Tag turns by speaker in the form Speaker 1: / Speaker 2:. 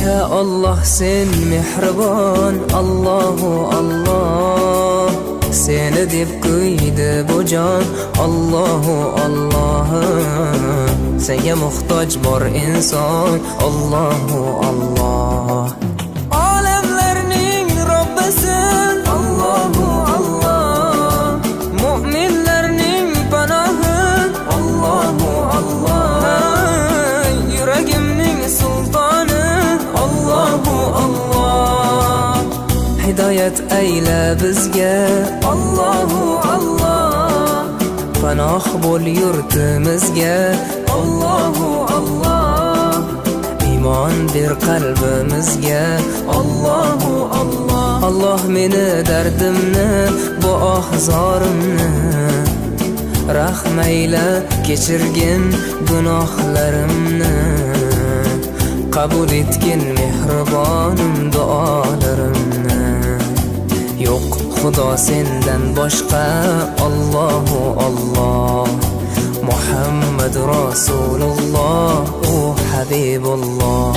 Speaker 1: Ya Alloh, sen mehribon, Allohu Alloh. Seni deb kuydi bu jon, Allohu Alloh. Senga muhtoj bor inson, Allohu Alloh. Olamlarning Robbisi, Allohu Alloh. Mu'minlarning panohi, Allohu Alloh. Yuragimning sultoni, Allohu Alloh. Hidoyat ayla bizga, Allohu Alloh. Panoh bo'l yurtimizga, Allohu Alloh. Iymon ber qalbimizga, Allohu Alloh. Alloh, meni dardimni, bu oh zorimni rahm ayla, kechirgin gunohlarimni. Qabul etgin, mehribonim, duolarimni. Yo'q Xudo sendan boshqa, Allohu Alloh. Muhammad Rasululloh, u Habibulloh.